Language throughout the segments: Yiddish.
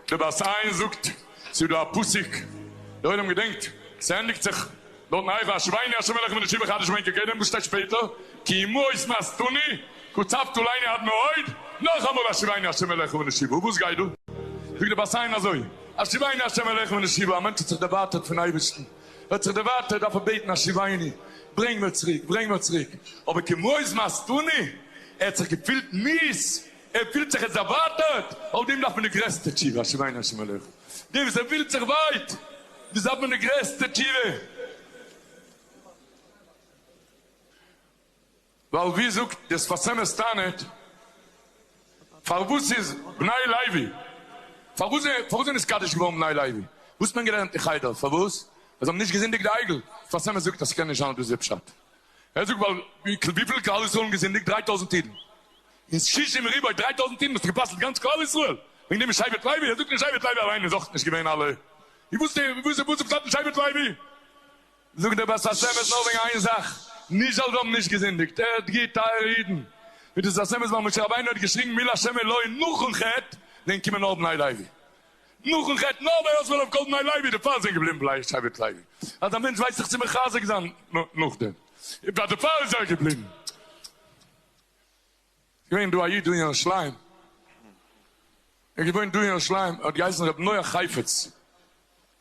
דער בת עין זאגט, ס'איז דא א פסוק, דער עולם געדענקט, ס'ענדיגט זיך דארטן איכה השיבנו השם אלקיך ונשובה חדש מעין כקדם, וואס שטייט שפעטער, כי מאוס מאסתני, קצפת עלינו עד מאוד, נאכאמאל השיבנו השם אלקיך ונשובה, וואס גייט דא? זאגט דער בת עין אזוי, השיבנו השם אלקיך ונשובה, א מענטש האט זיך דערווייטערט פון אייבערשטן, ער האט זיך דערווייטערט דארף ער בעטן השיבנו, ברענג מיר צוריק, ברענג מיר צוריק, אבער כי מאוס מאסתני, ער האט זיך געפילט מיאוס, ער פילט זיך עס דערווייטערט, אויף דעם דארף מען די גרעסטע תשובה, השיבנו השם אלקיך, דער וואס ער פילט זיך ווייט, דאס דארף מען די גרעסטע תשובה. ווייל ווי זאגט דער שפת אמת טענה'ט, פארוואס איז בני לוי, פארוואס פארוואס זענען נתקדש געווארן בני לוי, וואס האט מען געלערנט אין חדר, פארוואס? ווייל זיי האבן נישט געזינדיגט די עגל, שפת אמת זאגט אז ס'קען נישט זיין אז דאס איז די פשט, ער זאגט ווייל וויפיל כלל ישראל האבן געזינדיגט? 3000 אידן, און שישים ריבוא 3000 אידן האסטו גע'פסל'ט גאנץ כלל ישראל, וועגן דעם איז שבט לוי, ער זאגט נישט שבט לוי אליין איז אויך נישט געווען אלע, וואס איז פשט אין שבט לוי? זאגט דער בת השמש נאר וועגן איין זאך, נישט זאל זיי האבן נישט געזינדיגט, הערט גוט טייערע אידן, ווי דאס בת אמת ווייל משה רבינו האט געשריגן מי לה' אלי נאכן חטא, זענען געקומען נאר בני לוי, נאכן חטא נאר ויאספו אליו כל בני לוי, דערפאר זענען געבליבן בני שבט לוי, אז א מענטש ווייסט זיך צו מחזק זיין נאכדעם, דערפאר איז ער געבליבן. געווען דא א איד דא אין ירושלים, ער האט געוואוינט דא אין ירושלים, ער האט געהייסן ר' נח חפץ,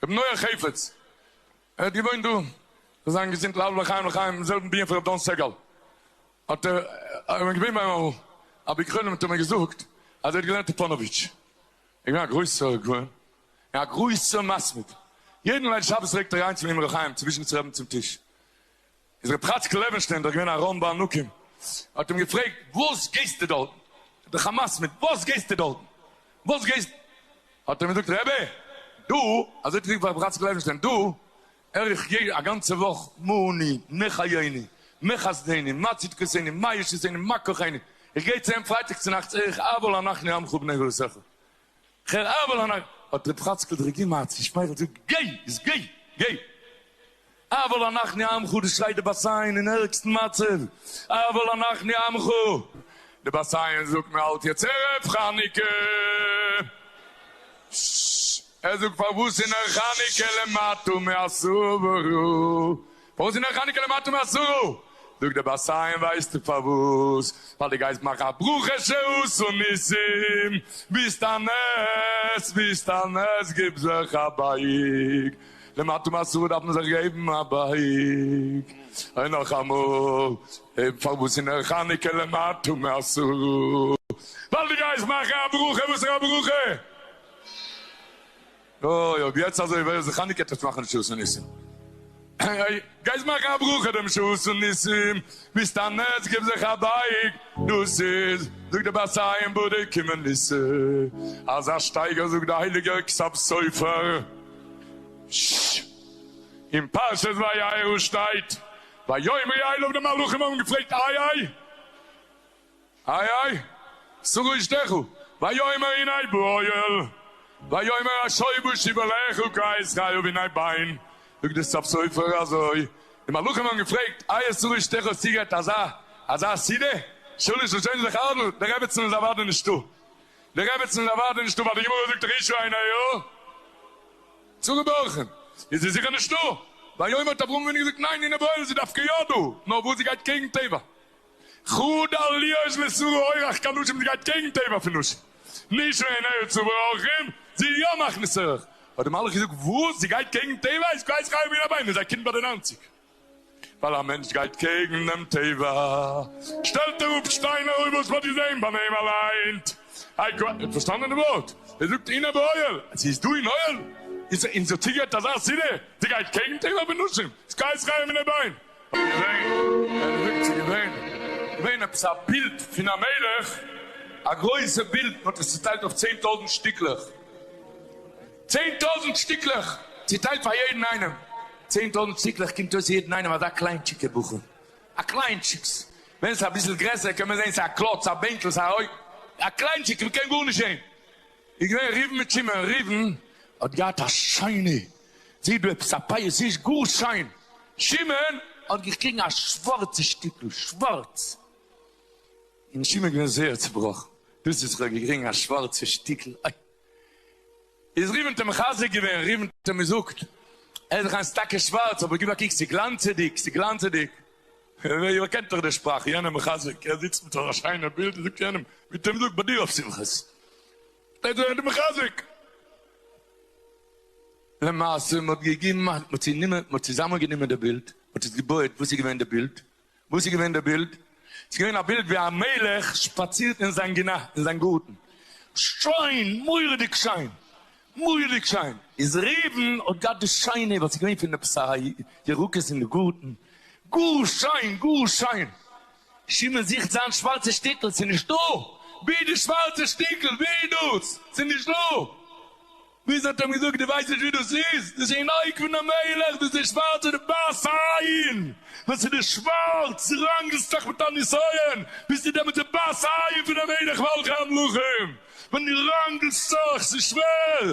ר' נח חפץ, ער האט געוואוינט דא, זאל זיין געזונט לעלוב לחיים לחיים, אין זעלבן בנין פון ר' דן סגל, האט ער, איך בין געווען ביי אים א ביקור חולים האט ער מיר געזאגט אז ער האט געלערנט אין פאנאוויטש, ער איז געווען א גרויסער גאון, און א גרויסער מתמיד, יעדן ליל שבת פלעגט ער אריין צום אמרי חיים צו וויזשניצער רבי'ן צום טיש, איז ר' חאצקל לעווענשטיין דאך געווען א רם בענקים, האט אים געפרעגט וואס גייסטו דארטן, דער חמאס מיט וואס גייסטו דארטן, וואס גייסט, האט ער אים געזאגט רבי, דא, אזוי האט געזאגט ר' חאצקל לעווענשטיין, דא הער איך א גאנצע וואך מה אני, מה חייני, מה חסדיני, מה צדקותיני, מה ישועתיני, מה כוחני, איך גיי צו אים פרייטאג צונאכטס הער איך אבל אנחנו עמך בני בריתך, כ'הער אבל אנחנו, האט ר' חאצקל זיך געגעבן א צושמייכל זאגט גיי איז גיי, גיי. אבל אנחנו עמך דאס שרייט די בת עין אין ערגסטן מצב, אבל אנחנו עמך, די בת עין זאגט מען האלט יעצט ערב חנוכה, ער זאגט פארוואס איז נר חנוכה למטה מעשרה, פארוואס איז נר חנוכה למטה מעשרה, זאגט די בת עין ווייסטו פארוואס, ווייל דו גייסט מאכן א ברכה שעשו ניסים, ביסט א נס, ביסט א נס, גיב זיך א בייג. למטה מעשרה דארף מען זיך געבן א בייג. און נאכאמאל, פארוואס איז נר חנוכה למטה מעשרה? ווייל דו גייסט מאכן א ברכה, וואס איז א ברכה? אוי, אויב יעצט אזוי ווער איז חנוכה טוט מאכן שעשו ניסים? גייסט מאכן א ברכה דעם שעשו ניסים, ביסט א נס גיב זיך א בייג, דאס איז, זאגט די בת עין בודק ומנוסה, אזא שטייגער זאגט די הייליגער כתב סופר. ש. אין פרשת וירא שטייט, ויאמרו אליו די מלאכים האבן געפרעגט איי איי איי איי שרה אשתך, ויאמר הנה באוהל, ויאמר השובה שיבולך כעת חיה והנה בן, זאגט די כתב סופר אזוי, די מלאכים האבן געפרעגט איי איז שרה אשתך האט צוגעהערט אזא אזא סעודה, שלש לשונות לחרדל, די רעבעצן איז אוודאי נישטא, די רעבעצן איז אוודאי נישטא ווייל די גמרא זאגט רשעה עיניה צרה באורחים איז זי זיכער נישטא, ויאמר האט אברהם אבינו געזאגט ניין הנה באוהל זי דווקא יא דא, נאר וואס זי גייט קעגן טבע, חדל להיות לשרה אורח כנשים זי גייט קעגן טבע פון נשים, נישט עיניה צרה באורחים זי איז יא מכניס אורח, האט די מלאך געזאגט וואס זי גייט קעגן טבע איז כעת חיה והנה בן איז א קינד ביי די ניינציג. ווייל א מענטש גייט קעגן דעם טבע, שטעלט ער אפ שטיינער אויב וואס מ'האט געזען ביי אים אליין. איי גאט, ער האט פארשטאנען די ווארט, ער זאגט הנה באוהל, זי איז דא אין אוהל, איז און זי האט צוגעהערט אזא שנאה, זי גייט קעגן טבע פון נשים, ס'קייס חיים אין די ביין. געווען, ער זאגט ס'איז געווען, געווען עפעס א בילד פון א מלך, א גרויסע בילד, מ'האט עס צוטיילט אויף 10,000 שטיקלעך. 10,000 שטיקלעך צוטיילט פאר יעדן איינעם, 10,000 שטיקלעך קומט אויס יעדן איינעם אזא קליינטשיקע בחור, א קליינטשיקס, ווען ס'איז אביסל גרעסער קען מען זען ס'איז א קלאץ, א בענקל, ס'איז א אויג, א קליינטשיק, מ'קען גארנישט זען. איז געווען ראובן מיט שמעון, ראובן האט געהאט א שיינע, זעט דא עפעס א פאה, ס'איז גאר שיין, שמעון האט געקריגן א שווארצע שטיקל, שווארץ, און שמעון איז געווען זייער צובראכן, דאס איז כ'האב געקריגן א שווארצע שטיקל, איי. איז ראובן האט אים מחזק געווען, ראובן האט אים געזאגט, ער איז דאך היינט טאקע שווארץ, אבער גיב א קוק, ס'איז גלאנצעדיג, ס'איז גלאנצעדיג. איר קענט דאך די שפראך, יענער מחזק, ער זיצט מיט אזא שיינע בילד און זאגט יענעם, ווי האט אים געזאגט ביי דיר אויף שמחות, שטייט דארט די מחזק. למעשה מען האט געגעבן, מען האט צונומען, מען האט צוזאמען גענומען די בילד, מען האט עס געבויעט, וואס איז געווען די בילד? וואס איז געווען די בילד? ס'איז געווען א בילד ווי א מלך שפאצירט אין זיין גינה, אין זיין גארטן, שיין, מורא'דיג שיין, מורא'דיג שיין, איז ראובן האט געהאט די שיינע, ווייל ס'איז געווען פון עפעס א ירקות אין די גארטן, גאר שיין, גאר שיין, שמעון זוכט זיין שווארצע שטיקל, ס'איז נישטא! ווי איז די שווארצע שטיקל? ווי איז דאס? ס'איז נישטא! ביז האט אים געזאגט, דו ווייסט נישט ווי דאס איז? דאס איז אין אויג פון דעם מלך, דאס איז שווארץ און בת עין, ווען ס'איז די שווארץ ראנגלסט זיך מיט א נסיון, ביסטו דעמאלט די בת עין פון דעם מלך מלכי המלכים, ווען דו ראנגלסט זיך, ס'איז שווער,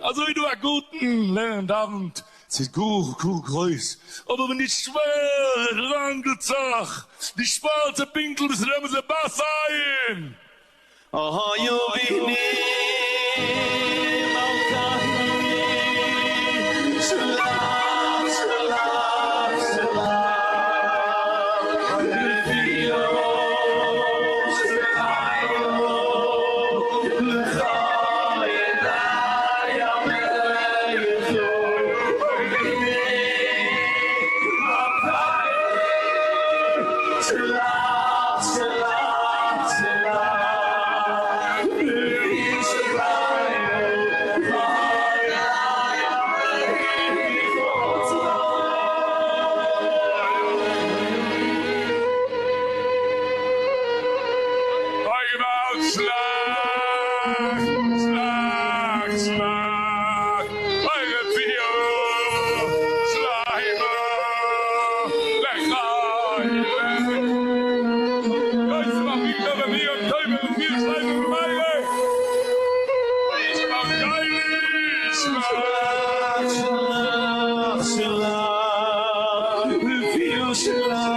אזוי דא א גארטן, לערנט, דאווענט, ס'איז גאר גאר גרויס, אבער ווען די שווער ראנגלט זיך, די שווארצע פינטל, ביסטו דעמאלט די בת עין. אוי אבינו מלכינו שלח שלח שלח רפואה שלמה לכל עיני עמך אבינו מלכינו שלח שלח שלח אוי געוואלד שלח שלח שלח אוי רפואה שלימה לחולה גרויסע מפיק אבער מיר האט טובה און מיר שלייפן במילא איש מלכינו שלח שלח שלח רפואה שלימה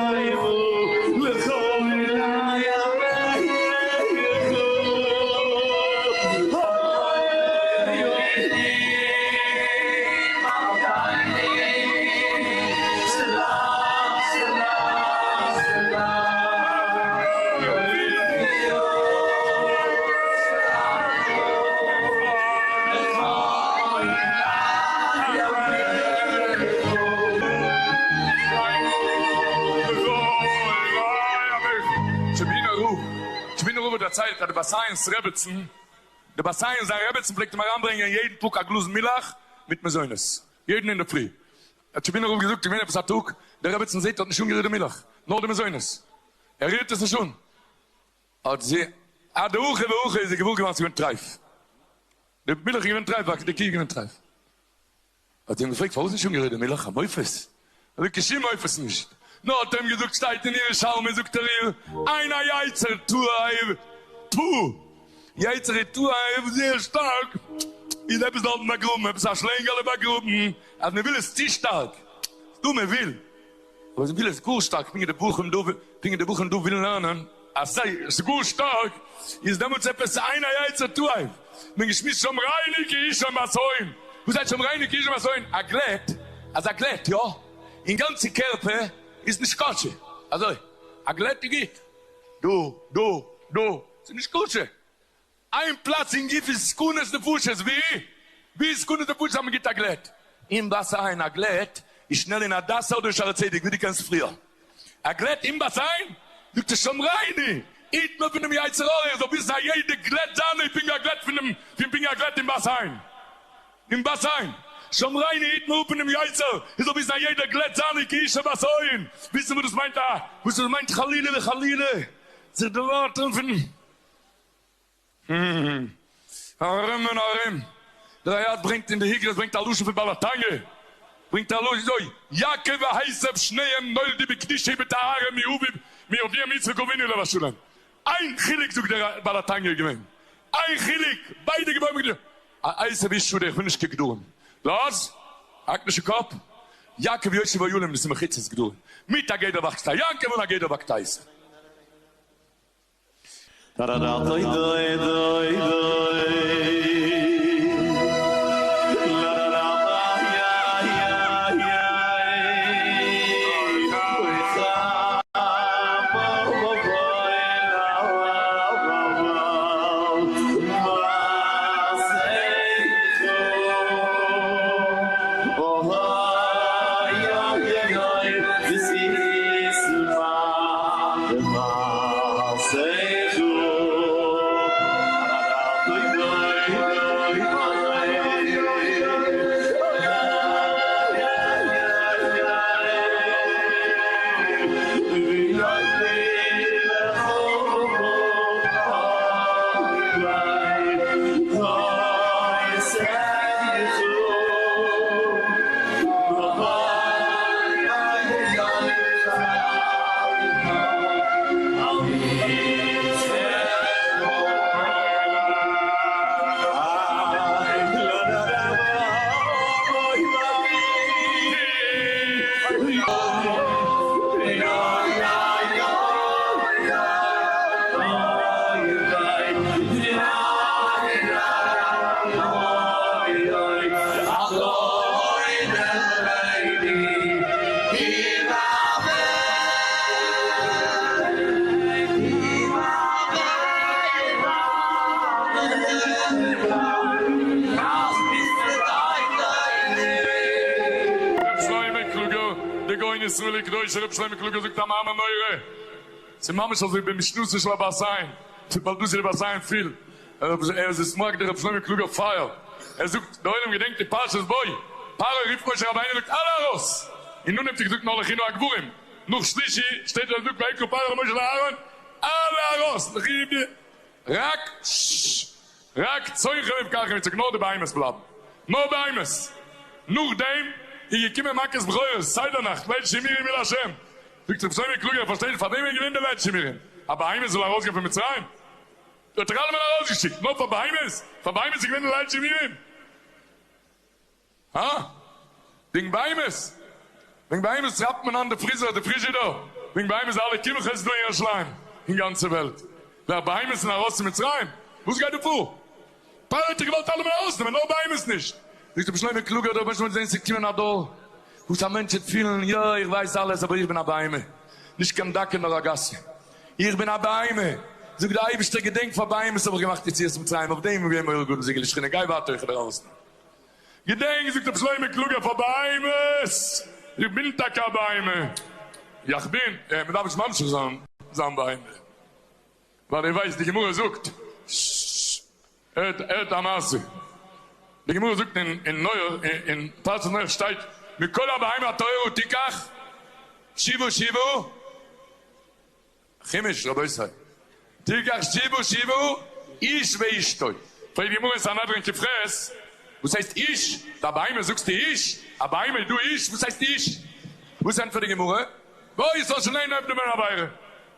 לכל עיני עמך טשעבינער רב האט דערציילט אז די בת עין'ס רעבעצן, די בת עין זיין רעבעצן פלעגט אים אריינברענגען יעדן טאג א גלאז מילך מיט מזונות, יעדן אינדערפרי. האט טשעבינער רב געזאגט, איז געווען עפעס א טאג, די רעבעצן זעט ער האט נישט אנגערירט די מילך, נאר די מזונות, ער רירט עס נישט אן, האט זי, אדהכי והכי איז זי געוואר געווארן ס'איז געווען טרייף, די מילך איז געווען טרייף, די קי איז געווען טרייף. האט זי אים געפרעגט פארוואס נישט אנגערירט די מילך, א מופת? ער זאגט קיין שום מופת נישט, נאר האט ער אים געזאגט שטייט אין ירושלמי זאגט ער איר, אין היצר תאב תו, יצר איז תאב זייער שטארק, איז עפעס דארטן באגראבן, עפעס א שלענגעלע באגראבן, אז מען וויל עס צו שטארק, דא מען וויל, אבער מען וויל עס גאר שטארק, פונקט ווי די בחורים דא, פונקט ווי די בחורים דא ווילן לערנען, אז סאיז גאר שטארק, איז דעמאלטס עפעס אין היצר תאב, מען געשמועסט שמרני כאיש המסעין, וואס הייסט שמרני כאיש המסעין? א גלעט, אזא גלעט יא, אין גאנצע קערפער איז נישט קשה, אזוי, א גלעט איז גוט, דא, דא, דא, ס'איז נישט קשה, איין פלאץ אין גוף איז סכנת נפשות, ווי? ווי איז סכנת נפשות אז מען גיבט א גלעט? אין בת עין, א גלעט איז שנעל אין הדסה אדער שערי צדק ווי דו קענסט פריער, א גלעט אין בת עין? זאגט ער שמרני, היט מיר פונעם יצר הרע, איך זאל וויסן אז יעדע גלעט זיינע איז פונקט ווי א גלעט פונעם פון פונקט ווי א גלעט אין בת עין, אין בת עין, שמרני היט מיר אפ פונעם יצר, איך זאל וויסן אז יעדע גלעט זיינע איז כאישה בת עין, וויסן וואס דאס מיינט א וואס דאס מיינט חלילה וחלילה זיך דערווייטערן פון. ארום און ארום. דער היד ברענגט אין די איגרות ברענגט א לשון פון בעל התניא, ברענגט א לשון אזוי, יעקב ועשו שניהם נולדו בקדושה ובטהרה מאביו מאביהם יצחק אבינו עליו השלום, איין חילוק זאגט דער בעל התניא איז געווען, איין חילוק, ביידע געבוירן בקדושה, עשו איש שדה איך וויל נישט קיין גדרים, לאז, האק נישט אין קאפ, יעקב יושב אוהלים דאס איז מחיצות גדרים, מיט א גדר וואקסט א יעקב אן א גדר וואקט א עשו. ר' שלמה קלוגער, דער גאון ישראל קדוש ר' שלמה קלוגער זאגט א מאמר נורא, ס'איז ממש אזוי במשנתו של הבת עין, וויבאלד דאס איז די בת עין פיל, ער איז עס מגדיר ר' שלמה קלוגער פייער, ער זאגט, דער עולם געדענקט אין פרשת בא, פרעה רופט משה רבינו זאגט אלע ארויס, און נאכדעם האט ער געזאגט נאר לכו נא הגברים, נאך שלישי שטייט ער זאגט ויקרא פרעה למשה ולאהרן אלע ארויס, לכו רק ש. רק צאנכם לבקרכם יצא נאר די בהמות בלייבן נאר בהמות, נאכדעם איז געקומען מכת בכורות סדר נאכט ליל שימורים מי לה', זאגט רבי שלמה קלוגער פארשטייט פאר וועם איז געווען די ליל שימורים? אז בהמות זאלן ארויסגיין פון מצרים? האט ער אלעמען ארויסגעשיקט נאר פאר בהמות? פאר בהמות איז געווען די ליל שימורים? הא? וועגן בהמות? וועגן בהמות כאפט מען אן די פריזער די פריזשידער? וועגן בהמות אלע קמחות דא אין ירושלים אין גאנצע וועלט ווער בהמות זענען ארויס צו מצרים? וואס גייט דא פאר? פרעה האט דאך געוואלט אלעמען ארויסנעמען נאר בהמות נישט. זאגט רבי שלמה קלוגער דער רבונו של עולם וועט זען ס'וועט קומען א דור וואס א מענטש וועט פילן יא איך ווייס אלעס אבער איך בין א בהמה נישט קיין דקה נאר א גסה איך בין א בהמה זאגט דער אייבערשטער געדענק פאר בהמות האב איך געמאכט יציאת מצרים אויף דעם איז געווען מורא גדול זיגעלע שכינה גיי ווייטער איך וועל דיר ארויסנעמען. געדענק, זאגט רבי שלמה קלוגער פאר בהמות, איך בין טאקע א בהמה, יאך בין, מען דארף נישט ממשיך זיין זיין בהמה, ווייל איר ווייסט די גמרא זאגט, הערט הערט א מעשה, די גמרא זאגט אין אין נח אין פרשת נח שטייט מכל הבהמה הטהורה תיקח שבעה שבעה, חומש רבותי, תיקח שבעה שבעה איש ואשתו, פרעגט די גמרא אין סנהדרין ק"ח, וואס הייסט איש? ביי בהמה זאגסטו איש? א בהמה איז דא איש? וואס הייסט איש? וואס ענטפערט די גמרא? ואותן שאין עובדין בהן עבירה,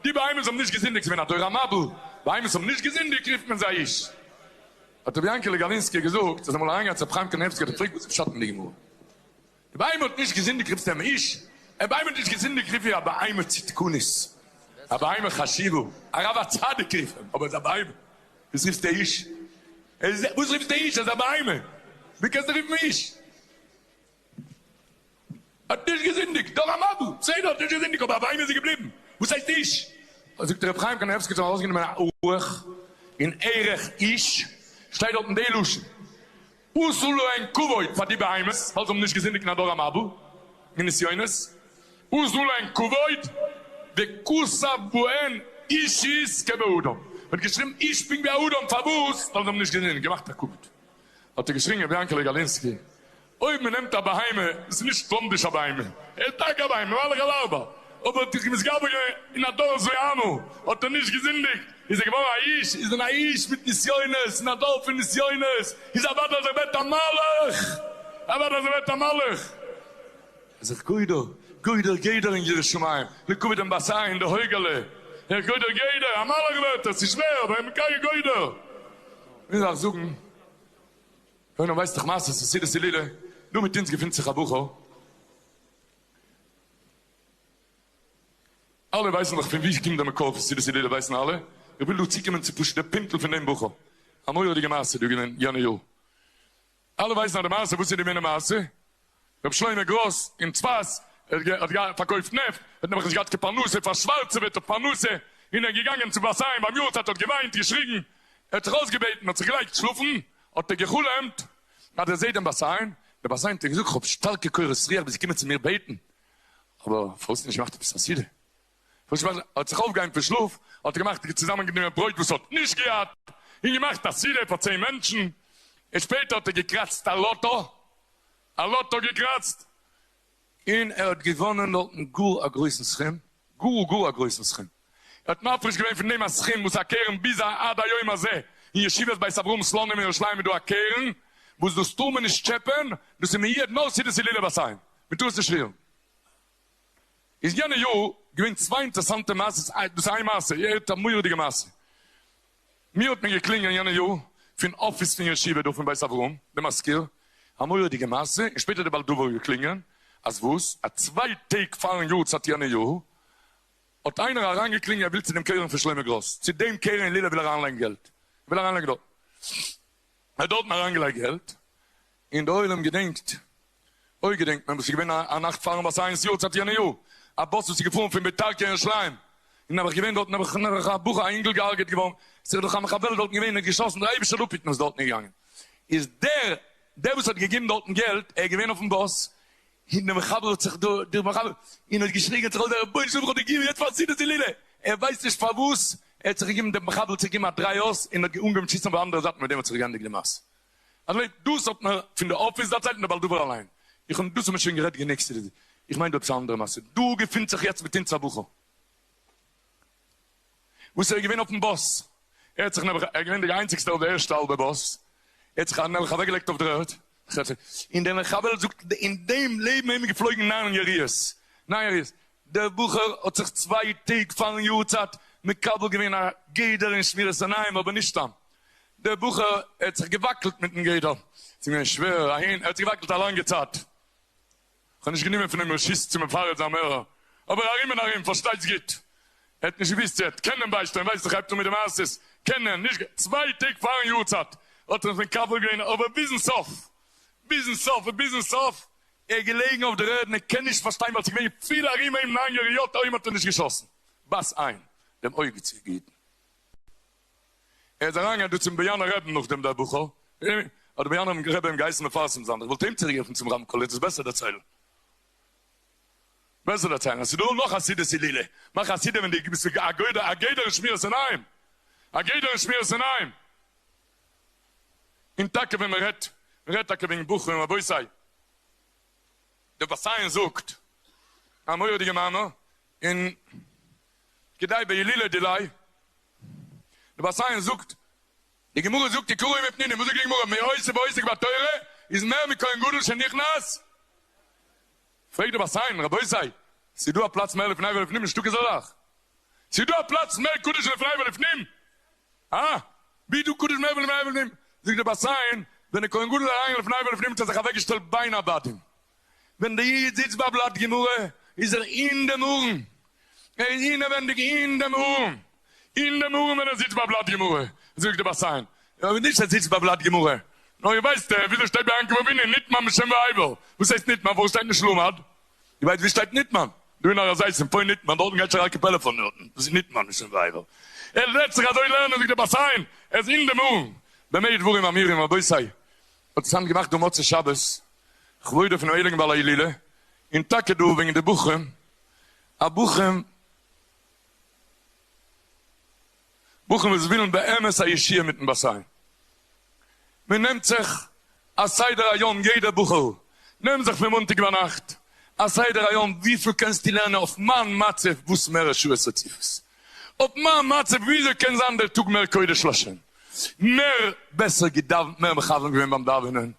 די בהמות האבן נישט געזינדיגט, ס'איז געווען א דור המבול, בהמות האבן נישט געזינדיגט רופט מען זיי איש. האט רבי יענקעלע גאלינסקי געזאגט, אז אמאל אריינגעגאנגען צו רבי חיים קניבסקי האט ער געפרעגט וואס איז פשט אין די גמרא? די בהמה האט נישט געזינדיגט רופסטו אים איש, א בהמה האט נישט געזינדיגט רוף איר א בהמה צדקנית, א בהמה חשיבה, א רב א צדיק רוף אים, אבער ער איז א בהמה, וואס רופסטו איש? וואס רופסטו איש? ער איז א בהמה, ווי קענסטו רופן איש? האט נישט געזינדיגט, דור המבול, בסדר האט נישט געזינדיגט אבער א בהמה איז זי געבליבן, וואס הייסט איש? זאגט ר' חיים קניבסקי האט ארויסגענומען א ערוך אין ערך איש, שטייט דארטן די לשון. עשו להן כבוד פאר די בהמות, ווייל זיי האבן נישט געזינדיגט אין א דור המבול און נסיונות, עשו להן כבוד וכתב בהן אישית כבאדם, מען האט געשריבן איש פונקט ווי א אדם, פארוואס? ווייל זיי האבן נישט געזינדיגט, געמאכט א כבוד. האט ער געשריגן רבי יענקעלע גאלינסקי, אויב מען נעמט א בהמה, דאס איז נישט לומדיש א בהמה, ער איז טאקע א בהמה, מהלך על ארבע, אבער האט זיך מתגבר געווען אין א דור זוהמא, האט ער נישט געזינדיגט, איז ער געווארן א איש, איז דען א איש מיט נסיונות, אין א דור פון נסיונות, איז אוודאי אז ער ווערט א מלאך, אוודאי אז ער ווערט א מלאך. איז זיך גודר, גודר גדר אין יראת שמים, לכבוד דעם בת עין די הויגעלע, ער גודר גדר, א מלאך ווערט ער, ס'איז שווער, אבער ער מקיים גודר. וויל איך זאגן, יונה ווייסט דאך מעשה סעודת הילולא, דא מיט אונז געפינט זיך א בחור, אלע ווייסן דאך פון ווי קומט די מקור פון סעודת הילולא ווייסן אלע, איך וויל דא צוקומען צו פשוט די פינטל פון דעם בחור, א מורא'דיגע מעשה דא געווען יענע יאר, אלע ווייסן אז די מעשה, וואס איז די מינע מעשה? רבי שלמה גראס אין צפת האט האט פארקויפט נעפט, האט נעבעך נישט געהאט קיין פרנסה, פארשווארצעוועט אויף פרנסה, און ער איז געגאנגען צום בת עין ביים יארצייט האט געוויינט געשריגן, ער האט זיך אויסגעבעטן האט זיך געלייגט שלאפן, האט ער גע'חלומ'ט אז ער זעט דעם בת עין, דער בת עין האט אים געזאגט כ'האב שטארקע קורת רוח ביסט געקומען צו מיר בעטן, אבער פארוואס נישט געמאכט עפעס א סעודה? פארוואס נישט געמאכט, האט זיך אויפגעהויבן פון שלאף, האט ער געמאכט צוזאמען גענומען ברויט וואס האט נישט געהאט, און געמאכט א סעודה פאר צען מענטשן, און שפעטער האט ער געקראצט א לאטא, א לאטא געקראצט, און ער האט געוואנען דארטן גאר א גרויסן סכום, גאר גאר א גרויסן סכום, ער האט מפריש געווען פון דעם א סכום וואס א קרן ביז עד היום הזה, אין ישיבת בית אברהם סלאנים אין ירושלים איז דא א קרן. וואס דאס טאר מען נישט טשעפען, דאס איז מיועד נאר סעודת הילולא בת עין, מען טאר עס נישט רירן. איז יענע יאר געווען צוויי אינטערסאנטע מעשות, דאס איז איין מעשה, איר הערט א מורא'דיגע מעשה. מיר האט מען געקלינגען יענע יאר פון אפיס פון ישיבה דא פון בית אברהם, די מזכיר, א מורא'דיגע מעשה, און שפעטער די בעל דבר האט געקלינגען, אז וואס? אז צוויי טעג פארן יארצייט יענע יאר, האט איינער אריינגעקלינגען ער וויל צו דעם קרן פון שלמה גראס, צו דעם קרן הילולא וויל אריינלייגן געלט, וויל אריינלייגן דארט, ער האט דארטן אריינגעלייגט געלט, און דער עולם געדענקט, אוי געדענקט מען וואס איז געווען א נאכט פארן בת עין'ס יארצייט יענע יאר, א באס וואס איז געפארן פון ביתר קיין ירושלים, און נעבעך געווען דארטן נעבעך נעבעך א בחור א אינגל געהארגעט געווארן, ס'איז דאך א מחבל דארטן געווען און האט געשאסן, דער אייבערשטער זאל אפהיטן וואס דארטן איז געגאנגען, איז דער דער וואס האט געגעבן דארטן געלט, ער איז געווען אויפן באס, און דער מחבל האט זיך דא, דער מחבל, און האט געשריגן האט זיך אויס דער רבונו של עולם איך האב דיר געגעבן יעצט פאר סעודת הילולא, ער ווייסט נישט פארוואס, ער האט זיך געגעבן, דער מחבל האט זיך געגעבן א דריי אויס און האט אנגעהויבן שיסן אויף די אנדערע זייט און מיט דעם האט זיך געענדיגט די מעשה. אזוי דאס האט מיר פון די אפיס דערציילט און דער בעל דבר אליין. איך און דאס האט מען שוין גערעדט גענוג ס'איז איך מיין דא עפעס א אנדערע מעשה. דא געפינט זיך יעצט מיט אונז א בחור וואס ער איז געווען אויפן באס, ער האט זיך נעבעך, ער איז געווען דער איינציגסטער אויף די ערשטע האלבע באס, ער האט זיך נעבעך אוועקגעלייגט אויף דער ערד, און דער מחבל זאגט אין דעם לעבן אים איז געפלויגן ניין יריות, ניין יריות, דער בחור האט זיך צוויי טעג פארן יארצייט מקבל געווען א גדר אין שמירת עיניים, אבער נישט סתם, דער בחור האט זיך געוואקלט מיטן גדר, ס'איז געווען שווער אהין, ער האט זיך געוואקלט א לאנגע צייט, כ'האב נישט גענומען פון אים רשות צו מפרט זיין מער, אבער ארום און ארום, פארשטייטס גוט, ער האט נישט געוואוסט צו ער וועט קענען ביישטיין, ווייסט איך הייבט אן מיט די מעשות, קענען, נישט, צוויי טעג פארן יארצייט האט ער זיך מקבל געווען, אבער ביזן סוף, ביזן סוף, ביזן סוף, ער איז געלעגן אויף דער ערד און ער קען נישט פארשטיין ווייל ס'איז געווען פיל ארום אים ניין יריות אויב האט ער נישט געשאסן, בת עין, דעם אויג צו געהיטן. ער איז אריינגעגאנגען דא צום באיאנער רעבן נאכדעם דער בחור, האט דער באיאנער רבי אים געהייסן מפרסם זיין, איך וואלט אים צוריקגערופן צום רמקול, ער וועט עס בעסער דערציילן. בעסער דערציילן אז ס'איז דא נאך א סעודת הילולא, מאך א סעודה ווען דו ביסט א גדר א גדר אין שמירת עיניים, א גדר אין שמירת עיניים. און טאקע ווען מ'רעדט, מ'רעדט טאקע וועגן בחורים, רבותי, דער בת עין זאגט א מורא'דיגע מאמר, און כדאי בהילולא דילי', די בת עין זאגט, די גמרא זאגט יקראו מפנינים, וואס זאגט די גמרא, מעושה ועוסק בתורה איז מער מכהן גדול שנכנס, פרעגט די בת עין, רבותי, ס'איז דא א פלאץ מער לפני ולפנים, נישטא כזה זאך, ס'איז דא א פלאץ מער קדוש לפני ולפנים, אה? ווי איז דא קדוש מער לפני ולפנים? זאגט די בת עין, ווען די כהן גדול איז אריין לפני ולפנים האט ער זיך אוועקגעשטעלט בין הבדים, ווען די איד זיצט ביי בלאט גמרא איז ער אין דעם ארון, ער איז אינעווענדיג אין דעם ארון, אין דעם ארון ווען ער זיצט ביי בלאט גמרא, זאגט די בת עין, אבער נישט ער זיצט ביי בלאט גמרא, נאר איר ווייסט וויאזוי שטייט ביי יעקב אבינו נטמן בשם ועבר, וואס הייסט נטמן פארוואס שטייט נישט למד? איר ווייסט ווי שטייט נטמן? דא אין הר הזיתים פה נטמן דארטן גייט שוין רק פלאפאן דארטן, דאס איז נטמן בשם ועבר, ער זעצט זיך אזוי לערנען זאגט די בת עין, ער איז אין דעם ארון, במה דברים אמורים רבותי, האט עס היינט געמאכט דא מוצאי שבת, כבודו פונעם הייליגן בעל ההילולא, און טאקע דא וועגן די בחורים, א בחורים, בחורים וואס ווילן באמת א ישועה מיטן בת עין, מען נעמט זיך א סדר היום, יעדער בחור נעם זיך פון מאנטאג ביינאכט א סדר היום, וויפיל קענסטו לערנען אויף מיין מצב וואס מערע שעות רציפות, אויף מיין מצב וויאזוי קען זיין דער טאג מער קודש לשם, מער בעסער געדאווענט, מער מכוון געווען ביים דאווענען,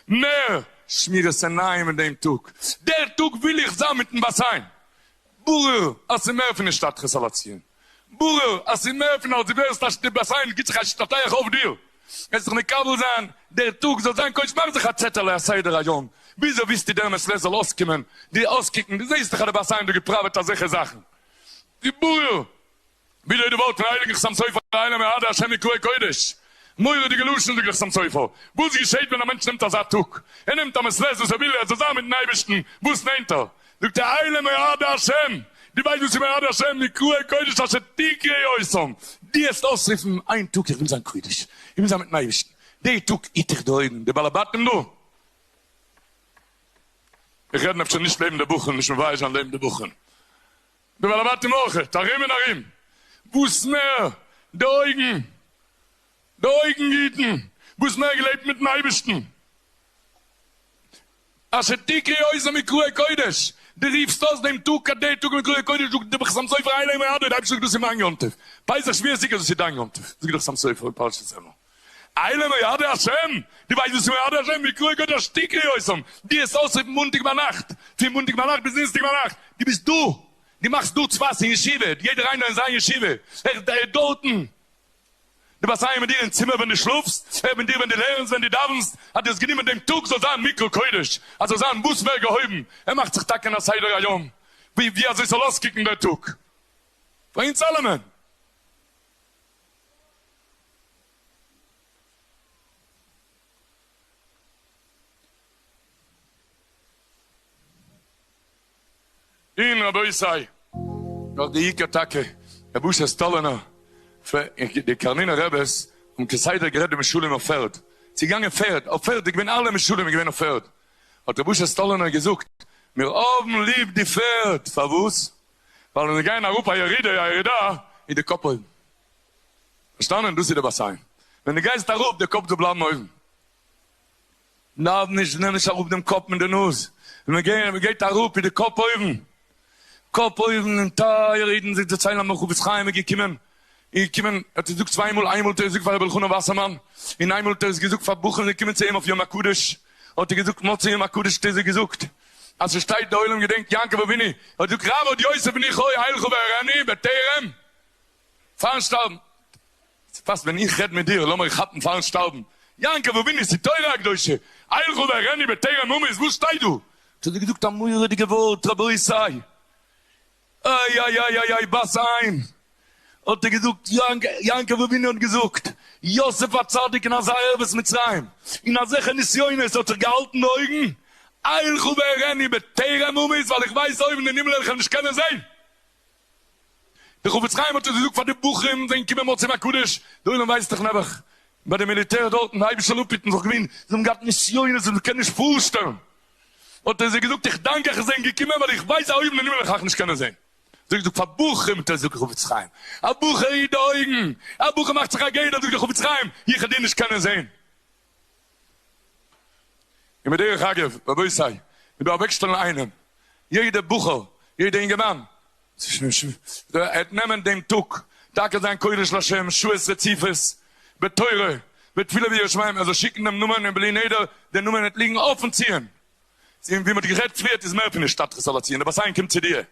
מער שמירת עיניים אין דעם טאג, דער טאג וויל איך זיין מיטן בת עין, ברור אז ס'איז מער פון השתטחות על הציון, ברור אז ס'איז מער פון אז דו ווערסט א די בת עין גיט זיך א השתטח אויף דיר, וועסט זיך מקבל זיין, דער טאג זאל זיין קודש, מאך זיך א צעטעלע א סדר היום, וויאזוי ווילסטו דער מעת לעת זאל אויסקומען, דיר אויסקוקן, דו זעסט דאך אז די בת עין האט דא געפראוועט אזעלכע זאכן, די ברור. ווידער די ווארט פון הייליגן חתם סופר אלה מועדי השם מקראי קודש, מורא'דיגע לשון זאגט דער חתם סופר, וואס געשעט ווען א מענטש נעמט אזא טאג, ער נעמט א מעת לעת וואס ער וויל ער זאל זיין מיטן אייבערשטן, וואס נעמט ער? זאגט ער אלה מועדי השם, דו ווייסט וואס איז מועדי השם, מקראי קודש אשר תקראו אותם, דו העסט אויסרופן איין טאג איך וויל זיין קודש, איך וויל זיין מיטן אייבערשטן, די טאג היט איך די אויגן, די בעלי בתים דא, איך רעד אפשר נישט לעבן די בחורים, נישט מבייש זיין לעבן די בחורים, די בעלי בתים אויכעט, ארום און ארום, וואס מער די אויגן, די אויגן היטן, וואס מער געלעבט מיטן אייבערשטן, אשר תקראו אותם מקראי קודש, דו רופסט אויס דעם טאג כדי טאג מקראי קודש, זאגט דער חתם סופר אלה מועדי, דער אייבערשטער זאגט דאס איז מיין יום טוב, פסח שבועות סוכות דאס איז דיין יום טוב, זאגט דער חתם סופר אין פרשת אמור. אלה מועדי השם, דו ווייסט וואס איז מועדי השם? מקראי קודש תקראו אותם, דו עסט אויסרופן מאנטאג ביינאכט, פון מאנטאג ביינאכט ביז דינסטאג ביינאכט, דו ביסט דא, דו מאכסט דא צפת אין ישיבה, יעדער איינער אין זיין ישיבה, ער איז דארטן, די בת עין מיט דיר אין צימער ווען דו שלאפסט, ער מיט דיר ווען דו לערנסט, ווען דו דאווענסט, אז דו האסט גענומען דעם טאג זאל זיין מקרא קודש, אז זאל זיין וואס מער געהויבן, ער מאכט זיך טאקע א סדר היום, ווי ווי אזוי ס'זאל אויסקוקן דער טאג פאר אונז אלעמען. און רבותי, נאך די עיקר טאקע, רבי אשר סטאלינער, די קארלינער רעבעס האבן כסדר גערעדט די משלים אויף פערד, ס'איז געגאנגען פערד, אויף פערד איז געווען אלע משלים איז געווען אויף פערד, האט רבי אשר סטאלינער געזאגט, מיר האבן ליב די פערד, פארוואס? ווייל ווען זיי גייען אראפ א ירידה א ירידה איז די קאפ אויבן, פארשטאנען? דאס איז די בת עין, ווען דו גייסט אראפ די קאפ זאל בלייבן אויבן. נאר נישט, נעם נישט אראפ דעם קאפ מיט די נאז, ווען מען גייט, מען גייט אראפ איז די קאפ אויבן, קאפ אויבן, און טייערע אידן זיי דערציילן אז חפץ חיים איז געקומען, איז געקומען, ער האט עס געזאגט צוויי מאל, איינמאל האט ער עס געזאגט פאר רבי אלחנן וואסערמאן, און איינמאל האט ער עס געזאגט פאר בחורים זענען געקומען צו אים אויף יום הקדוש, האט ער געזאגט מוצאי יום הקדוש האט ער זיי געזאגט, אז ס'שטייט די עולם געדענקט יעקב אבינו האט געזאגט רב עוד יוסף בני חי אלכה ואראנו בטרם פארן שטארבן. ס'פאסט ווען איך רעד מיט דיר, לאמיר כאפן פארן שטארבן. יעקב אבינו ס'איז תורה הקדושה, אלכה ואראנו בטרם אמות, וואס שטייט דא? האט ער געזאגט א מורא'דיגע ווארט, רבותי, איי איי איי איי איי בת עין, האט ער געזאגט, יעקב אבינו האט געזאגט, יוסף הצדיק אין אזא ערוות מצרים, אין אזעלכע נסיונות האט זיך געהאלטן די אויגן, אלכה ואראנו בטרם אמות, ווייל איך ווייס אויבן אין הימל וועל איך אים נישט קענען זען. דער חפץ חיים האט עס געזאגט פאר די בחורים זענען געקומען מוצאי יום הקדוש, די עולם ווייסט דאך נעבעך ביי די מיליטער דארטן, די אייבישטער זאל אפהיטן, זיך געווען, זיי האבן געהאט נסיונות וואס מ'קען נישט פארשטעלן, האט ער זיי געזאגט איך דאנק אייך איר זענט געקומען ווייל איך ווייס אז אויבן אין הימל וועל איך אייך נישט קענען זען, אזוי געזאגט פאר בחורים האט ער געזאגט דער חפץ חיים, א בחור היט די אויגן, א בחור מאכט זיך א גדר, זאגט דער חפץ חיים, איך וועל דיר נישט קענען זען. און בדרך אגב, רבותי, מען דארף אוועקשטעלן איינעם, יעדע בחור, יעדע אינגערמאן, ער וועט נעמען דעם טאג, טאקע זיין קודש לשם, שעות רציפות, בתורה, בתפילה ויראת שמים, ער זאל שיקן דעם נאמען און בלי נדר, דער נאמען וועט ליגן אויפן ציון, און ווי מען האט גערעדט פריערט איז מער פון השתטחות על הציון, דער בת עין קומט צו דיר,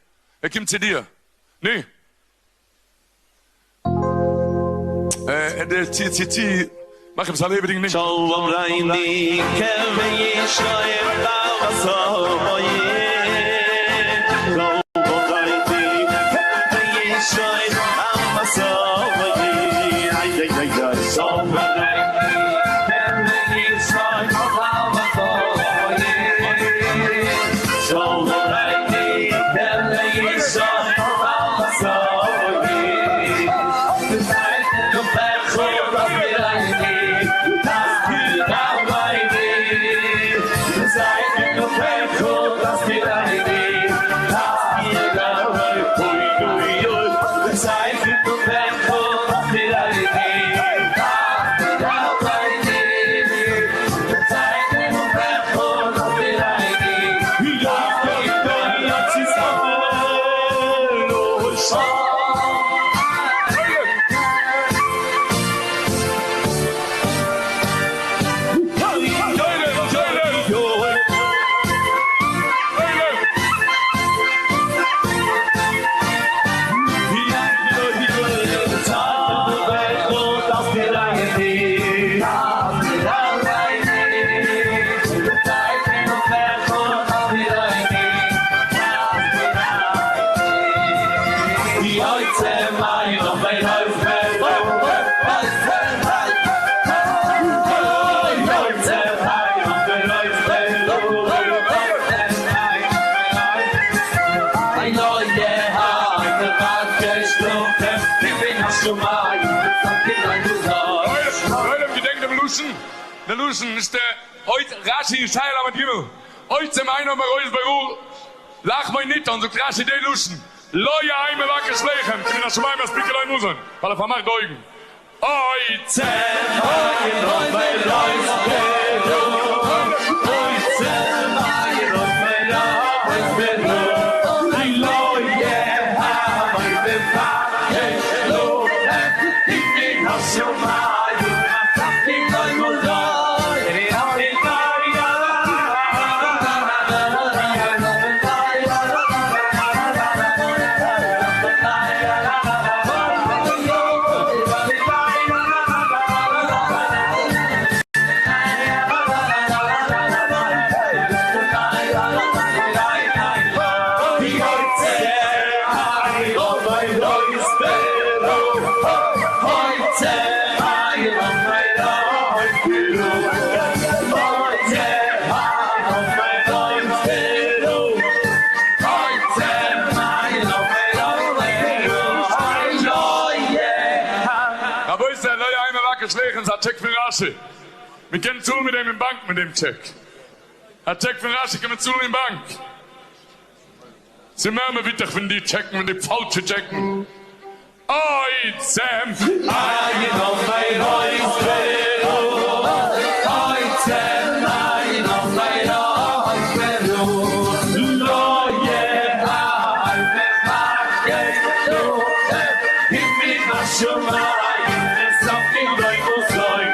ער קומט צו דיר, נו. די צי צי צי מאך עפעס א לעבעדיגן ניגון. שלום רייניקער וישעים געדענק דעם לשון, די לשון נישט אויס רשי אין ישעיה ל' ג', עוצם עיניו מראות ברור לחמו ניתן, זאגט רשי די לשון, לא יהא מבקש לחם כי מן השמים יספיקו לו מזון, ווייל ער פארמאכט די אויגן. עוצם עיניו מראות ברור, עוצם עיניו מראות ברור, לא יהא מבקש לחם כי מן השמים יספיקו לו. רשי. מען קען צאלן מיט דעם אין באנק מיט דעם טשעק. א טשעק פון רשי קען מען צאלן אין באנק. ס'איז מער מבוטח פון די טשעקן פון די פאלשע טשעקן. אוי צעם. עין אויף מיין הויז ברוך אוי צעם עין אויף מיין הויז ברוך לא יהא מבקש לחם מן השמים וספים לא ימוסוי